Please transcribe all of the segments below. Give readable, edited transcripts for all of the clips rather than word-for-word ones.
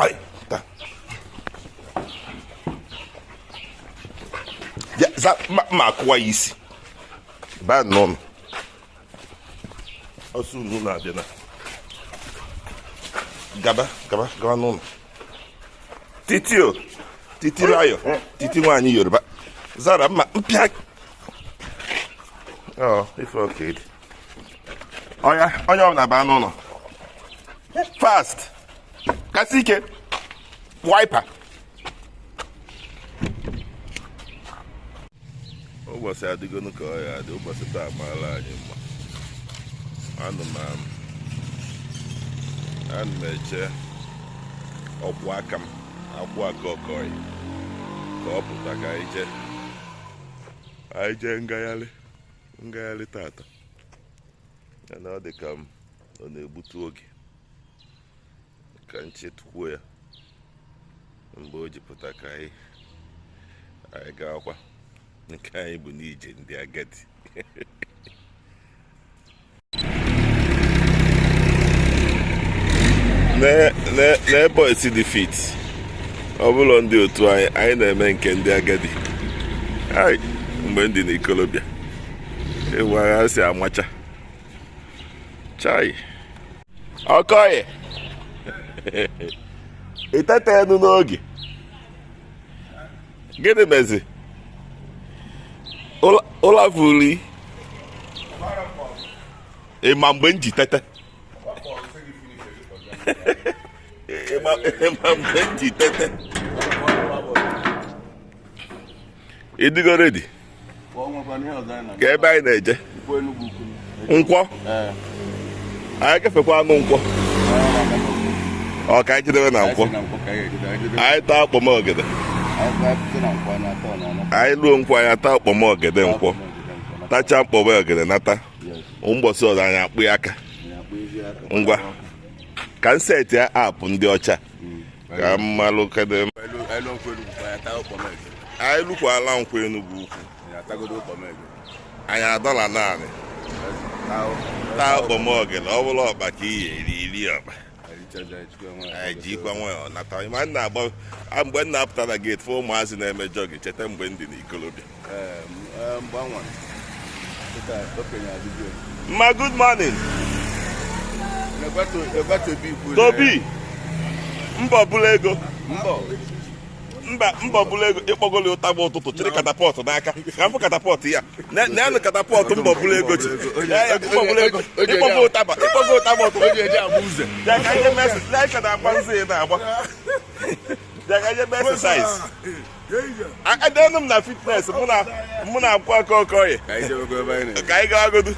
Ai, taa. Ya, za ma akụwa ya isi. Baa n'ụlọ. Ọsọ unu na-abịa na. Gaba, gaba, gaba n'ụlọ. Titi o. Titi Rayo. Titi nwaanyị Yoruba. Zara mma mpịa. Ọ, ife oke dị. Ọya, onye ọbụla baa n'ụlọ. Fast. Kasị ike. Wiper. Ụbọchị adịgonu ka ọ ya adị, ụbọchị taa amaala anyị mma. Ana m eche ọkwụ aka m, akwụ aka ọkọị ka ọ pụta ka anyị jee. Anyị jee ngagharị tata. Na ọ dị ka m ọ na-egbutu oge ka nchetukwuo ya mgbe o ji pụta ka anyị gaakwa. Nke anyị bụ n'ije ndị agadi. N'ebe esi dị fit, ọ bụla ndị otu anyị na-eme nke ndị agadi. Mgbe ndị n'ikolobịa ewu agha si amacha chai ọkọghị itete enu n'oge. Gịnị mezi ụlọ fuli ịma mgbe m ji tete? Ịma mgbe m ji tete? Ịdịgo redi ka ebe anyị na-eje? Nkwọ. Anyị gafekwa anụ nkwọ. Ọ ka anyị jedebe na nkwọ. Anyị taa akpọmọgede. Anyị luo nkwọ, anyị ata akpọmọgede nkwọ. Tachaa akpọmọgede nata. Ụbọchị ọzọ anyị akpụ ya aka. Ngwa. Ka m seti ya aapụ ndị ọcha. Ka m malụ kedụ. Anyị lụkwala nkwọ Enugwu Ukwu. Anyị adọla naanị. Taa akpọmọgede, ọ bụla ọkpa ka iyi eri iri ọkpa. Anyị ji ikwa nwayọọ nata. Ma m na-agba mgbe m na-apụta na geeti fụ ụmụazị na-eme jọgị, cheta mgbe m dị n'ikolobịa. Ma good morning. Tobi. Mbọ bụla ego. Mba mbọ bụla ego ịkpọgoli ụtaba ụtụtụ chịrị katapọtụ n'aka. Ka m fụ katapọtụ ya. Naanụ katapọtụ mbọ bụla ego ji. Ịkpọgo ụtaba, ịkpọgo ụtaba ụtụtụ. Bịa ka anyị mee ka na-agba nzi ị na-agba. Bịa ka anyị mee exercise. Adenụ m na fitness mụ na akwụ aka ọkọghị. Ka anyị gaa godu.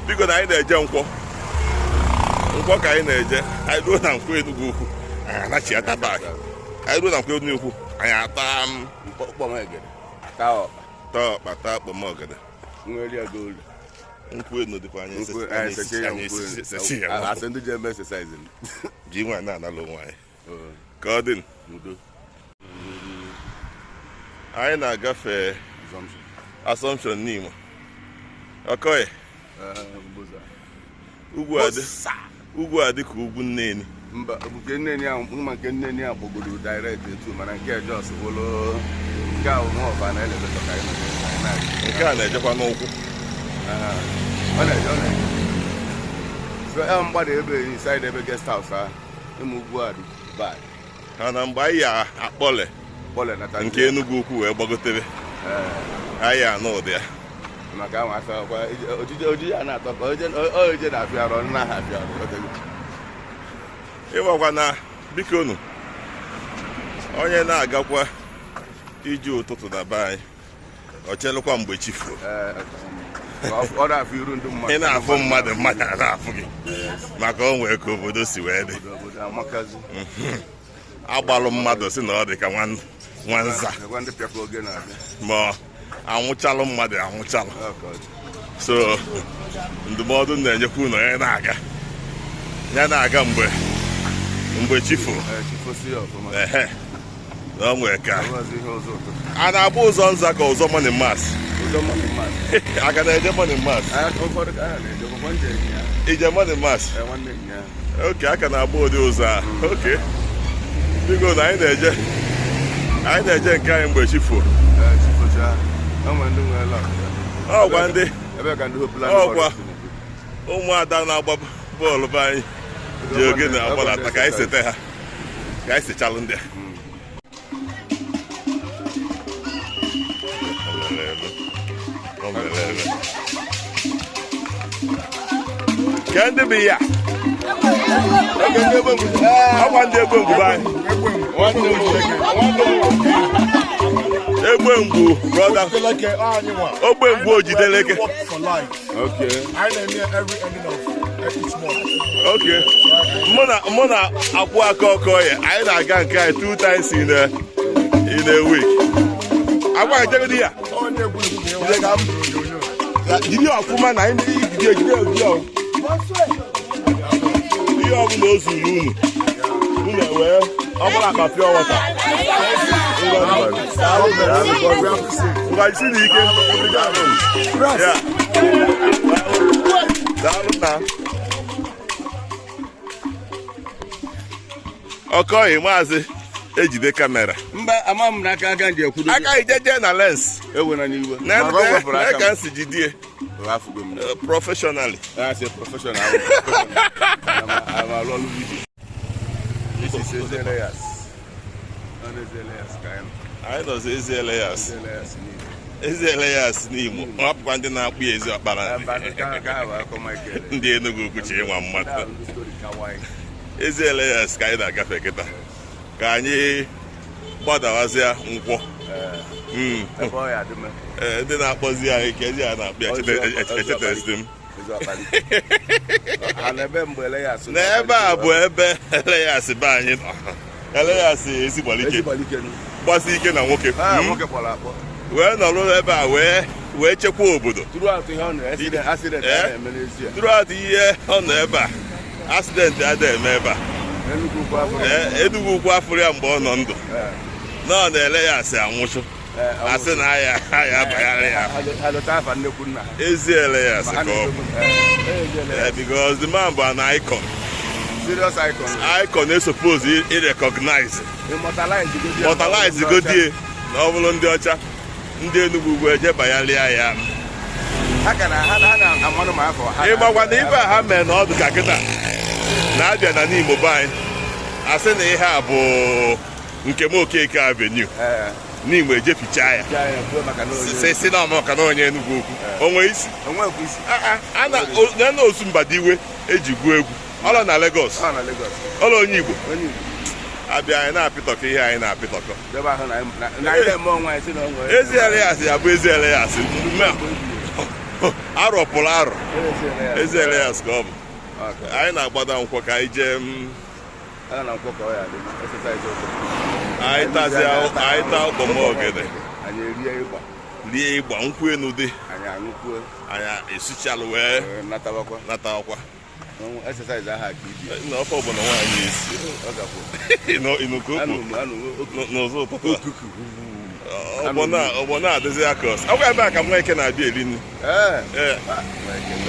Biko na anyị na-eje nkwọ. Nkwọ ka anyị na-eje. Anyị ruo na nkwọ Enugwu Ukwu. Anyị anachiata back. Anyị ruo na nkwọ Enugwu Ukwu. Anyị ata m taa ọkpa, taa akpọmọgede. Nkwụ enu dịkwa anyị ji nwaanyị na-analụ onwe anyị. Ka ọ dị anyị na-agafe Assumption n'Imo. Ọkọghị ugwu adị ka ugwu Nneni. Mba, nke Nneni ahụ mma, nke Nneni ahụ gbogoro direct etu, mana nke Jos wụlụ nke ahụ nwa ọba na elevator ka anyị nọ. Nke a na-ejekwa n'ụkwụ. Ọ na-eje, ọ na-eje. So mgbada ebe inside ebe guest house ahụ, ịmụ ugwu a dị bad. Ha na mgbe anyị akpọle nke Enugwu Ukwu wee gbagotebe. Anyị anụ ụdị ya. Maka ahụ afịa ojije a na-atọ ka oje na-afịa arụ, ọ naghị afịa arụ. Ịgbakwa na biko nu onye na-agakwa ije ụtụtụ na be anyị, ọ chelụkwa mgbe chi furu. Ị na-afụ mmadụ, mmadụ a na-afụ gị. Maka o nwee ka obodo si wee dị. Agbalụ mmadụ si na ọ dị ka nwanza. Ma anwụchalụ mmadụ anwụchalụ. So ndụmọdụ na-enyekwa unu onye na-aga. Ya na-aga mgbe chi furu. Na o nwee ka a na-agba ụzọ nza ka ụzọ morning mass. Aka na-eje morning mass. Ije morning mass. Oke aka na-agba ụdị ụzọ a. Oke. Biko na anyị na-eje nke anyị mgbe chi fo. Ọkwa ndị ọkwa ụmụada na-agba bọọlụ be anyị ji ogene agbadata ka anyị sete ha, ka anyị sechalụ ndị a. Ke ndị bụ ya? Ọkwa ndị egbe ngwu be anyị. Egbe ngwu brother. Ogbe ngwu Ojideleke. Okay. Mụ na akwụ aka ọkọ ya, anyị na-aga nke anyị 2 times in a week. Agwa ejegodi ya. Jide ọfụma na anyị jide jide jide. Ihe ọbụla o zuru unu. Unu ewee ọ bụrụ akpa pure water. Ngwa jisi n'ike. Daalụ na. Ọkọghị maazị ejide kamera. Mba, ama m n'aka aka nji ekwudo. Aka ijeje na lens. Ewena n'iwe. Na ka nsi jidie. Professionally. I say professional. I'm a lolu video. This is Elias. Anyị nọzi Ezi Elias. Ezi Elias n'Imo. Ọ bụkwa ndị na-akpụ ya ezi ọkpara. Ndị Enugu Ukwuchi ịnwa mmadụ. Ezi Elias ka anyị na-agafe kịta. Ka anyị gbadawazịa nkwọ. Ndị na-akpọzi anyị ka ezi a na-akpụ ya echetezi m. N'ebe a bụ ebe Elias be anyị nọ. Elias Ezigbalike gbasi ike na nwoke wee nọrọ ebe a wee chekwaa obodo. Throughout ihe ọ nọ ebe a, accident adịghị eme ebe a. Enugu Ukwu afụrụ ya mgbe ọ nọ ndụ. Nọ na Elias anwụchụ. Asị na aya abagharị ya. Ezi Elias ka ọ bụ. Because the man bụ an icon. Serious icon. Icon is supposed to recognize. Immortalize go die. Na ọ bụrụ ndị ọcha, ndị Enugu Ukwu eje bagharịa ya. Ịgbakwa na ibe ha mee na ọdụ ka kịta na-abịa na n'Imo be anyị. Asị na ihe a bụ nke m Okeke Avenue. N'Imo ejefichaa ya. Si na ọmaka na onye Enugu Ukwu. Onwe isi. Na osu Mbadiwe eji gụọ egwu. Ọlọ na Lagos. Ọlọ onye Igbo. Abịa anyị na-apịtọkọ ihe anyị na-apịtọkọ. Ezi Elias ya bụ Ezi Elias. Arọ pụrụ arọ. Ezi Elias ka ọ bụ. Anyị na-agbada nkwọ ka anyị jee anyị taa ụkpọmọgede. Rie ịgba nkwụ enu dị. Anyị esichalụ wee natakwa. Exercise aha ka ibi. Na ọfọ bụ na nwaanyị esi. Ịnụkọ okwu n'ụzọ ụtụtụ. Ọgbọ na-adịzi akọs. Ọ ebe a ka Nweke na-abịa eri nri.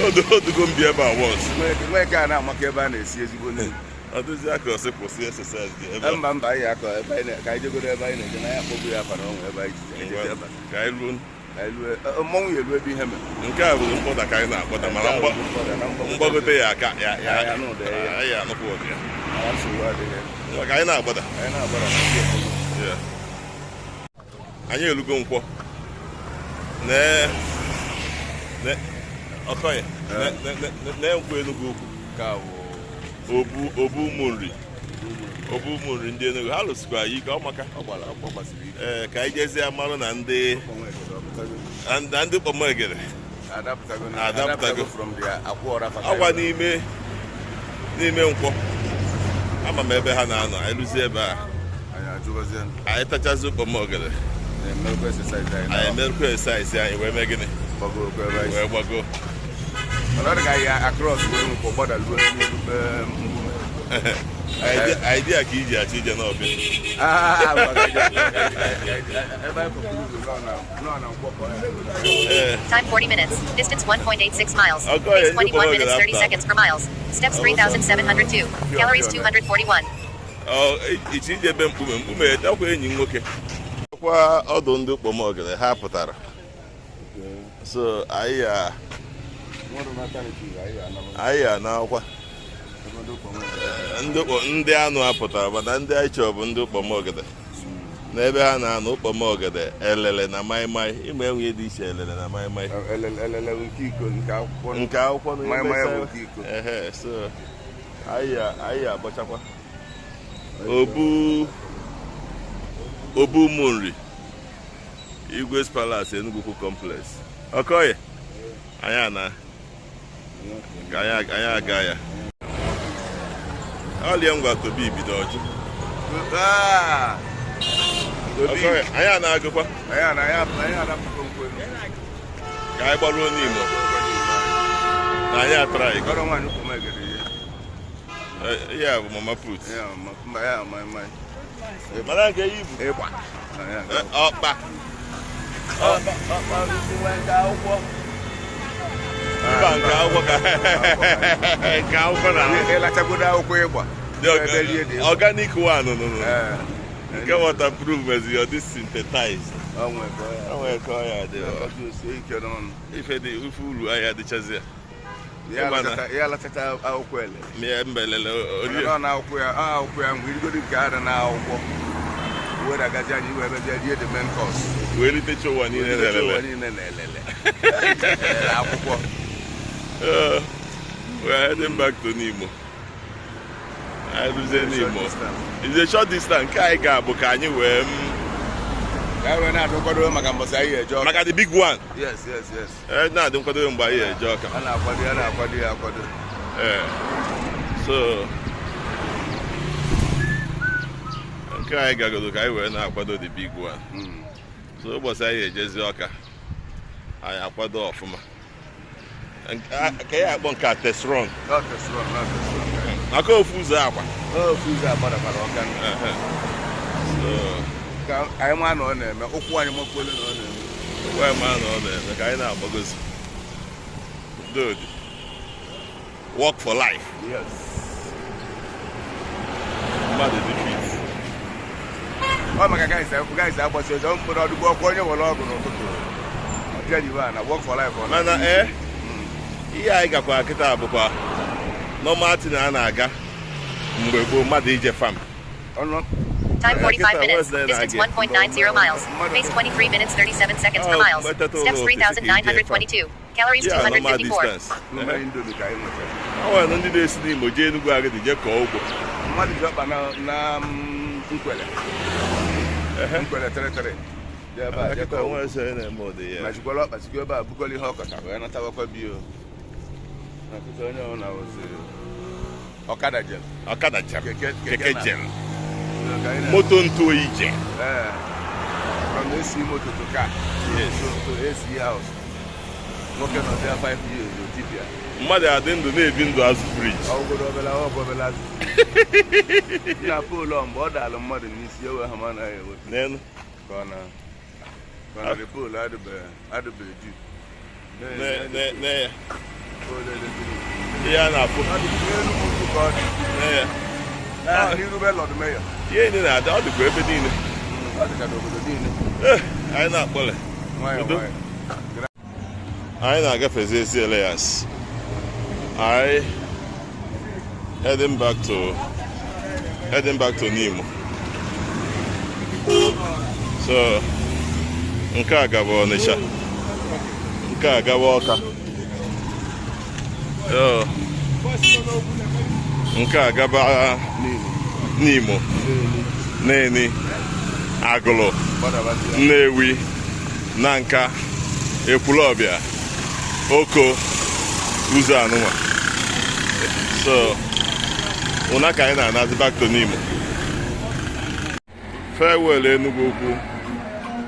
Odugo m bi ebe a once. Nweke a na-amaka ebe a na-esi ezigbo nri. Ọ dịzi akọs kwụsị exercise gị ebe a. Mba mba anyị akọ ebe anyị ka anyị jegoro ebe anyị na-eje na ya akpọgbu ya afa na ọnwa ebe anyị ji ebe. Ka anyị ruo. Mmọnwụ ya elu ebe ihe mere. Nke a bụ mkpọda ka anyị na-akpọda mana mgbagote ya aka ya anụkwa ụdị ya. Maka anyị na-agbada. Anyị elugo nkwọ. Ọkọghị nee nkwọ Enugu Ukwu. Obu ụmụ nri. Obu ụmụ nri ndị Enugu ha lụsikwa ya ike ọ maka. Ee, ka anyị jezie marụ na ndị Kpọmọgede adapụtago. Ọkwa n'ime nkwọ. Ama m ebe ha na-anọ, anyị lụzie ebe a. Anyị tachazi Kpọmọgede. Anyị emerụkwa exercise anyị wee mee gịnị? Wee gbago. Idea ka iji achọ ije n'ọbịa. Time 40 minutes. Distance 1.86 miles. Pace 21 minutes 30 seconds per miles. Steps 3,702. Calories 241. Iche ije ebe mkpume mkpume ọkwa enyi m nwoke kwa ọdụ ndị Ụkpọmọgede ha pụtara, so anyị ya anyị ya na-akwa ndị anụ apụtara, mana ndị anyị chọrọ bụ ndị Ụkpọmọgede n'ebe ha na-anụ Ụkpọmọgede, elele na maịmaị. Ịma enwe dị iche, elele na maịmaị. Elele bụ nke iko, nke akwụkwọ. Nke akwụkwọ na Maịmaị bụ nke iko. Ehe, so anyị agbachakwa obu obu ụmụnri, Igwe's Palace, Enugu Complex. Okoye, anyị ana ka anyị aga ya ọlie ngwa. Tobi bido ọjụ. Ah! Okoye, anyị ana agụkwa. Anyị anapụgo nkwụ elu. Ka anyị gbaruo n'Imo na anyị atara anyị. Ọrụ nwaanyị Ụkpọmọgede ya. Ya bụ mama put. Ya ma mba ya ma ma. Mana nke ibu Ịgba. Ya. Ọkpa Ọkpa nke akwụkwọ. Mba, nke akwụkwọ ka nke akwụkwọ na Ịlachagodo akwụkwọ ịgba. The Ebe rie dị. Organic one, no, no. Ee. Nke waterproof mezi ọ dị synthesized. Ọ nwee ka ọ ya. O nwere ka ọ ya dị. Ọ dị osie ike n'ọnụ. Ife dị ife uru ahịa dịchazi ya. Ya lachacha akwụkwọ ele. Mịa mbelele orie. Ọ na akwụkwọ ya, ọ akwụkwọ ya mgbe irigodo nke ada na akwụkwọ. Were agazi anyị wee bezie rie the main course. Wee ritecha ụwa niile Ụwa na-elele. niile na-elele. Elele akwụkwọ. We are heading back to Nimo. Anyị ruzie Nimo. Distance. It's a short distance. Nke anyị ga-abụ ka anyị wee Ka anyị wee na-adụ nkwado maka mbọsị anyị eje Ọka. Maka the big one. Yes. Na-adị nkwadobe mgbe anyị eje Ọka. A na-akwado ya, na-akwado ya akwado. Ee. So nke anyị gagodo ka anyị wee na-akwado the big one. So ụbọchị anyị ejezi Ọka, anyị akwado ọfụma. Ka ya akpọ nke a test run. Ọ test run, ọ test run. Maka ofu ụzọ akwa. Ọ ofu ụzọ agbadakwara Ọka. Ehe. So Ka anyị maa na ọ na-eme, ụkwụ anyị makwuole na ọ na-eme. Wee maa na ọ na-eme ka anyị na-agbagozi. Dodi. Work for life. Yes. Mmadụ dị fit. Ọ maka guys agbasi ọzọ mkpụrụ ọdụgbo ọkụ onye were ọgụ n'ụtụtụ. Ọbịa jibe a na work for life ọ na. Mana ee, ihe anyị gakwa kịta bụkwa normal thing a na-aga mgbe gboo, mmadụ ije farm. Ọnụ Time Yeah, 45 get that minutes. was then Distance again. 1.90 miles. Pace 23 minutes 37 seconds per Oh, miles. but that Steps all 3,922. Calories Yeah, normal 254. distance. Mmiri Indomie ka anyị nwetara. Ọ nwere ndị na-esi n'Imo jee Enugu Agidi jee kọọ ugbo. Mmadụ ji ọkpa na nkwele. Nkwele tịrịtịrị. Jee ebe a jee Kịta kọọ ugbo. onwe eze na-eme ụdị ya. Ma jikwara ọkpa sikwa ebe a bukọrọ ihe ọkọta wee natawakwa biyo. Na kịta onye ọbụla wụzi ọkada jem. Ọkada jem. Keke. Keke na- jem. Ka anyị na- Moto ntụ oyi je. Ee. From AC moto to car. Yes. To AC house. Nwoke nọ there 5 years otipịa. Mmadụ adị ndụ na-ebi ndụ azụ fridge. Ọgwụgoro obere ọgwụ obere azụ. Na pole ọ mgbe ọ daalụ mmadụ n'isi ewe ha ma anaghị ewetu. N'elu. Ka ọ na the pole adịbe ju. Ne ya. Pole electric. Ihe a na-afụ. Ọ dị n'elu ugwu ka ọ dị. Ne ya. Ah, n'irube Lord Mayor. Ihe niile na-adị, ọ dịkwa ebe niile. Ọ dịka n'obodo niile. Eh, anyị na-akpọle. Nwayọọ. Udo. Nwayọọ. Anyị na-agafezi ezi Elias. Anyị heading back to Nimo. So nke a gaba Ọnịsha, nke a gaba Ọka. So, nke a gaba Nimo, Neni, Agụlụ, Nnewi, Nanka, Ekwulọbịa, Oko, ụzọ anụnwa. So ụna ka anyị na-anazi back to Nimo. Farewell Enugu Ukwu,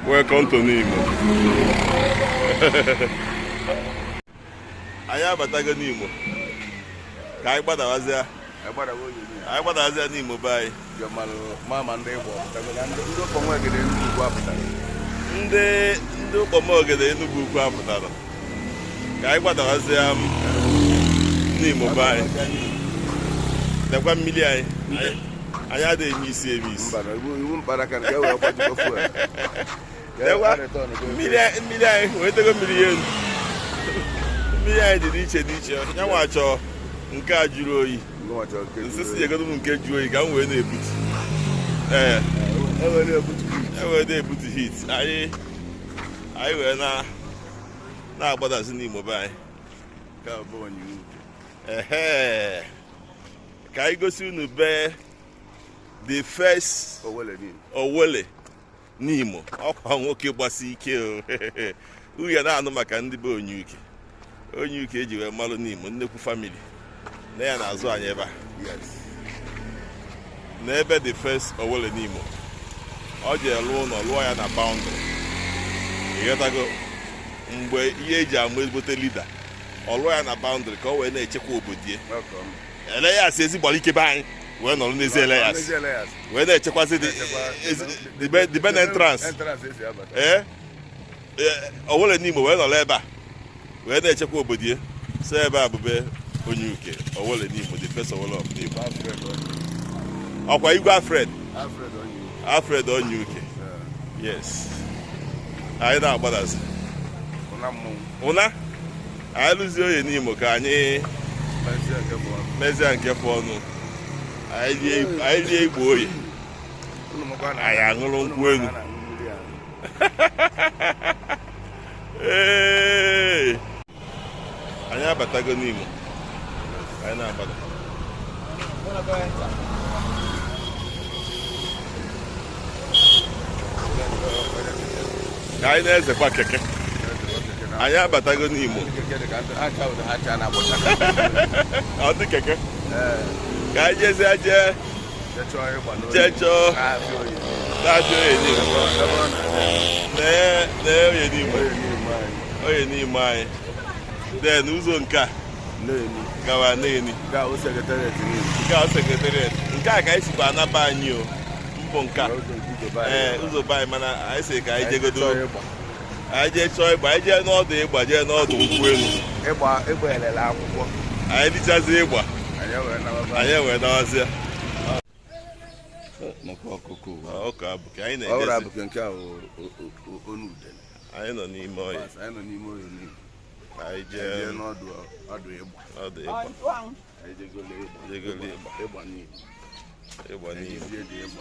welcome to Nimo. Anyị abatago Nimo, ka anyị gbadawazịa. Anyị gbadawazịa Nimo be anyị. Mama, ndị Igbo apụtago na ndị Ụkpọnwegede Enugu Ukwu apụtara. Ndị Ụkpọmogede Enugu Ukwu apụtara, ka anyị gbadawazịa Nimo be anyị. Lekwa mmiri anyị. Anyị adịghị eme isi eme isi. Mba na iwu mkparaka nke wee gbajikọ fuel. Lekwa mmiri mmiri anyị wee tego mmiri ya elu. Mmiri anyị dị n'iche n'iche. Ya nwa chọọ nke a jụrụ oyi. Nsị si nyegodo m nke jụrụ oyi ka m wee na-ebutu. Ee, Ewere ebutu. E wee na-ebutu hit. Anyị wee na-agbadazi n'Imo be anyị. Ka bụ onye ukwu. Ehe. Ka anyị gosi unu be the first Owele niile. Owele n'Imo. Ọkwa nwoke gbasi ike o. Uya na-anụ maka ndị be Onyeuke. Onyeuke eji wee malụ n'Imo, nnekwu famili. Na ya na-azụ anyị ebe a. Yes. N'ebe the first Owele n'Imo. Ọ ji lụọ ụlọ lụọ ya na boundary. Ịghọtago mgbe ihe eji ama ezigbote lida. Ọ lụọ ya na boundary ka ọ wee na-echekwa obodo ya. Welcome. Elias ezigbara ike be anyị wee nọrọ n'ezi Elias. N'ezi Elias. Wee na-echekwazi the main entrance. Entrance esi abata. Ee, Owele n'Imo wee nọrọ ebe a wee na-echekwa obodo ya. So ebe a bụbe Onyeuke Owele n'Imo, the first Owele of N'Imo. Alfred Onye. Ọkwa Igwe Alfred. Alfred Onye. Alfred Onyeuke. Yes. Anyị na-agbadazi. Ụna mmọnwụ. Ụna anyị lụzie oye n'Imo ka anyị Mezie nke bụ ọnụ. mezie nke fọ ọnụ. Anyị rie igbo oyi. Unu makwa na- Anyị aṅụrụ nkwụ elu. Unu makwa na a na-aṅụ mmiri ahụ. Ee! Anyị abatago n'Imo. Anyị na-agbada. Ka anyị na-ezekwa keke. Anyị abatago n'Imo. Keke dị ka ntụ- ha cha ụdọ, ha cha na-agbọcha. Ọ dị keke. Ee, Ka anyị jezie jee jee chọọ ịgba n'oyi. jee chọọ Na-afịa oyi. na-abịa oye n'Imo. Ebe ọ na-abịa. Nee oye n'Imo. Oyi n'ime anyị. Oye n'Imo anyị. Then ụzọ nke a Nneemi. gawa Nneemi. Nke a wụ secretariat niile. Nke a secretariat. Nke a ka anyị sikwa anaba anyị o. Mbụ nke a. Na ụzọ nke ụzọ be anyị. Ee, ụzọ be anyị mana anyị sị ka anyị Anyị jegodo. chọọ ịgba. Anyị jee chọọ ịgba, anyị jee n'ọdụ ịgba, jee n'ọdụ nkwụ elu. Ịgba elele akwụkwọ. Anyị dịchazie ịgba, Anyị ewee nawa be anyị ewee nawazie. Maka ọkụkọ ụwa. Ọka abụke, anyị Ọ bụrụ na-ejezi. abụke nke a wụ onu udele. Anyị nọ n'ime ọhịa. Anyị nọ n'ime ọhịa n'ime. Anyị Anyị jee jee n'ọdụ ọdụ ịgba. n'ọdụ ịgba. Anyị jegolo ịgba. Jegolo ịgba. Ịgba niile. Ịgba n'ime. Jizie dị ịgba.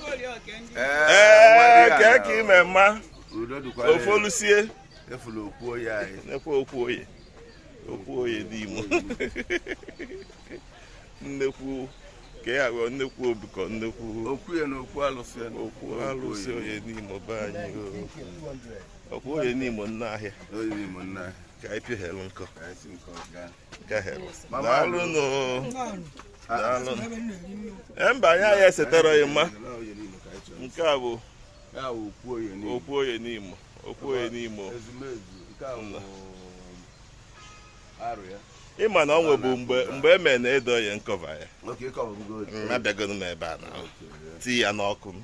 Ee, kee ka ime mma. Udo dịkwa Ofe olusie. Efula okwu oyi anyị. Nekwa okwu oyi. Okwu oyi dị Imo. Nnekwu ka ya ghọọ nnekwu obukọ nnekwu Okwu ya na okwu alụsị ya. okwu alụsị oye n'Imo be anyị o. Okwu oye n'Imo nna ahịa. Oyi n'Imo nna ahịa. Ka anyị pịaghelụ nkọ. Ka anyị si nkọ gaa. Gaghelụ. Mama, Daalụnụ. Daalụnụ. Ee, mba anyị anyị esetara ya mma. Oyi n'Imo ka anyị chọrọ. Nke a bụ Ya wụ okwu oyi n'Imo. okwu oye n'Imo. Okwu oye n'Imo. Ezumezu. Nke a wụ arụ ya. Ịma na ọ nwebu mgbe e mere na edo oye nkọva ya. Oke ịkọ ọbụgo. Abịagonu m ebe a na tii ya n'ọkụ m.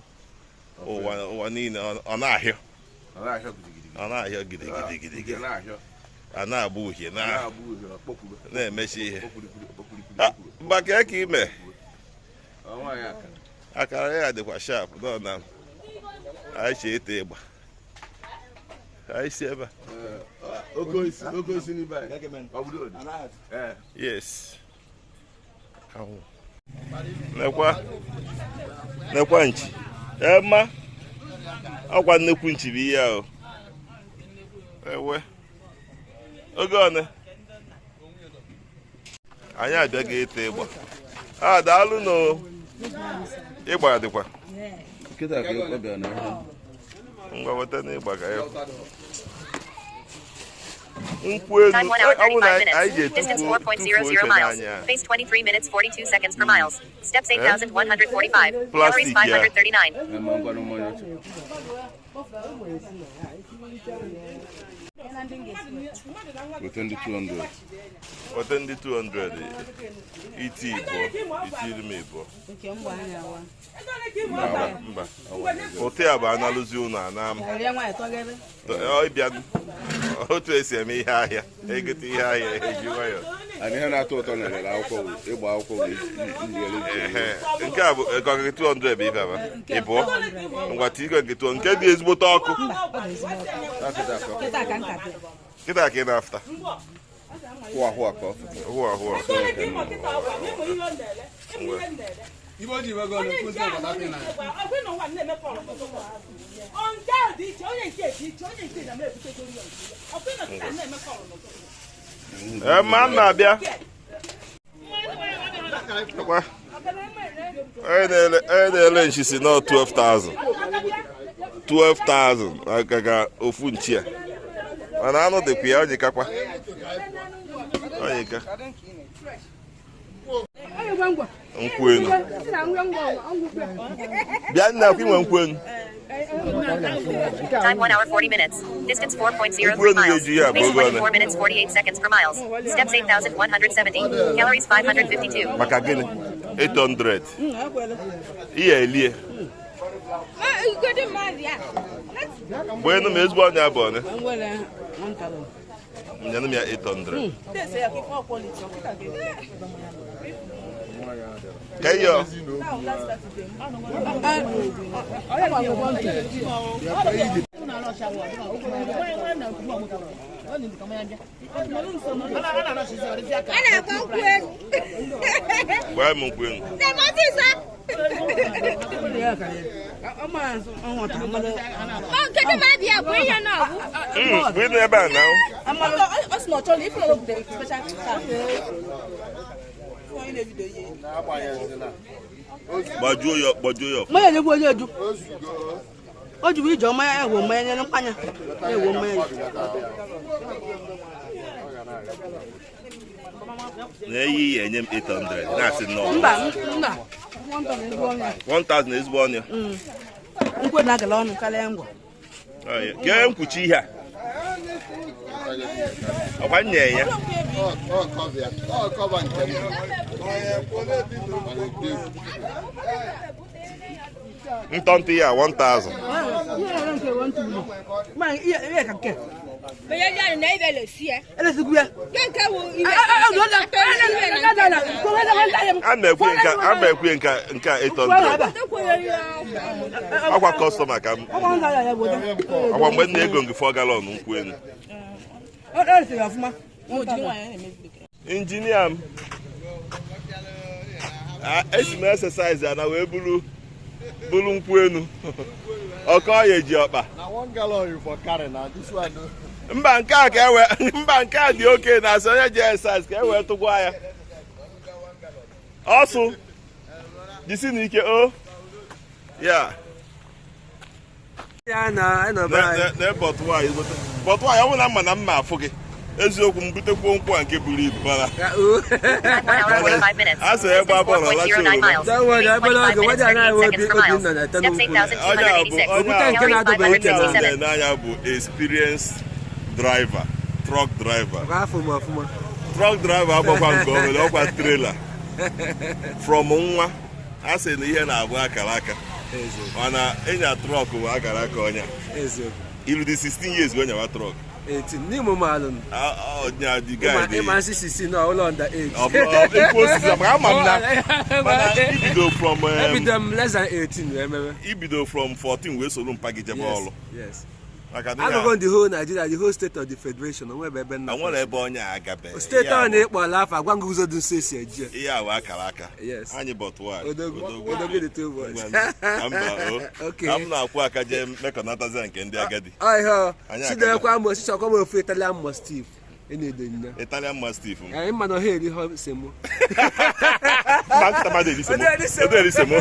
Ụwa niile ọ na-ahịọ. Ọ na-ahịọ gidigidi. Ọ na-ahịọ gidigidi. Ọ na-ahịọ. A na-agba uhie Na-agba uhie, ọkpọkwuru. na-emechi ihe. Ọkpọkwurikuri, ọkpọkwurikuri, Ah, ọkpọkwuru. mgba kee ka ime. Ọ nwaanyị akara. Akara ya dịkwa sharp nọ na anyị si ete ịgba. Anyị si ebe a. Oke osi n'ibe anyị. Ọ bụrụ odi. Ee. Yes. Anwụ. Nekwa nchi. Ee, mma. Ọkwa nnekwu nchi bụ ihe ahụ. Ewe. Oge one. Anyị abịaghị ete ịgba. A daalụ nụ. Ịgba dịkwa. Nkịta ka ọ bịara n'ahịa. Ngwa weta n'ịgba ka ya. Nkwụ elu. Time 1 hour Ọ bụ na 35 anyị minutes. ji Distance etufuo tufuo 4.00 ife miles. n'anya. Base 23 minutes 42 seconds per miles. Steps 8,145. Calories Plastic, yeah. 539. Ee, ma ngwanụ mmanya ọcha. Weta ndị 200. Weta ndị 200. Iti ịbụọ. Iti iri m ịbụọ. Mba. Ụtụ ya bụ analụzi ụnụ ana m. Ọ ịbịa otu esi eme ihe ahịa. Egote ihe ahịa eji nwayọọ. And ihe na-atọ ụtọ na elele akwụkwọ bụ ịgba akwụkwọ bụ ijigere Ehe, nke a bụ nke ọkụ 200 bụ ife aba ị pụọ ngwa tigo nke 200 nke dị ezigbote ọkụ. Kịta ka nka bịa. Kịta ka ị na-afụta. Hụa hụa ka ọ fụta. Hụa hụa. Ee, ma m na-abịa. Ọkwa. Onye na-ele nchi si nọ 12,000 12,000 agaga ofu nchi a, mana anụ dịkwa ya onyekakwa onyeka. Nkwụ enu, bịa nna, akwa inwe nkwụ enu. Time 1 hour 40 minutes. Distance 4.03 Nkwụ enu miles. ga-eju ya Pace abụọ ogo ole? 24 minutes 48 seconds per miles. Steps 8,170. Calories 552. Maka gịnị 800 ihe elie? Mgbe enu m ezigbo ọnya bụ one nyenụ m ya 800 ka ihe ọ. A na-akọ nkwụ elu. Gbaa m nkwụ enu. Kedu ma abịa bụ ihe na ọgwụ? Mgbe ị nọ ebe a na Ọ sị na ọ chọrọ ife na ọ special car. Gbajuo ya, gbajuo ya. Mmanya na-egbu onye eju. O jibu ije ọma ya ewo mmanya nyere mkpanya ewo mmanya. Na-eyi ya enye m 800 na-asị nnọọ. Mba, mba. 1000 ezigbo ọnụ ya. Nkwụ na-agala ọnụ karịa ngwọ. Ọ ya. Kee mkpuchi ihe a, ọkwa nye ya. Ọ cover nke m. Ntọntọ ya 1000. Mmanya ihe ka nke. Elesigwu ya. A na-ekwe nke a, na-ekwe nke a 800. Ọkwa customer ka m ọkwa mgbe m na-ego nke 4 gallon nkwụ enu. Injinia m esi m exercise a na wee buru buru nkwụ enu ọkọ ya eji ọkpa. Na one gallon you for carry na this one no. Mba, nke a ka ewe, mba, nke a dị oke na asị onye ji exercise ka e wee tụgwa ya ọsụ jisi n'ike o ya. Ya na ịnọ be anyị. Na bọtụ nwaanyị, ọ bụrụ na mma na mma afụ gị eziokwu, m butekwuo nkwụ a nke buru ibu, mana Ya, o. Time 1 hour 45 minutes. A sị egbe Distance abụọ na lacha 4.09 oroma. miles. Don't worry, Pace I belong 25 to minutes whether I 38 will seconds be per mile. open na Steps Onye a bụ 8,286. onye a Okwute nke Calories na-adọba uche na onye a 567. na-ene anya bụ experienced driver, truck driver. Ọkwa afọ m ọfụma. Truck driver agbakwa nke obere ọkwa trailer from nwa. A sị na ihe na-abụ akara aka, Eziokwu. mana ịnya truck bụ akara aka onye a. Eziokwu. Ilu dị 16 years wee nyawa truck. 18 n'ime ụmụalụ m. Ọnya dị guy dị Ịma nsị na ụlọ under age. Ọ bụ ikwu osisi maka ama m na mana ibido from Ebido m less than 18 wee mebe. Ibido from 14 wee soro mpa gị jebe ọlụ. Yes. Maka na Agụgụ the whole Nigeria, the whole state of the federation, onwe ebe ebe nna. Nwere ebe onye a agabe. Steeti ọ na-ekpọla afọ agwa ngụ ụzọ dị nso esi eji ya. Ihe a bụ akara aka. Yes. Anyị bọtụ. Odogwu, odogwu dị two boys. Okay. Ka m na-akwụ aka jee mekọnatazi nke ndị agadi. Ọ ihe ọ Anyị sidekwa m osisi ọkwa m ofu Italian Mastiff ị na-edo nya. Italian Mastiff m. Anyị mma na ọha eri ha semo. Mba, nkịta mmadụ eri semo. Ọ na-eri semo. Ọ na-eri semo.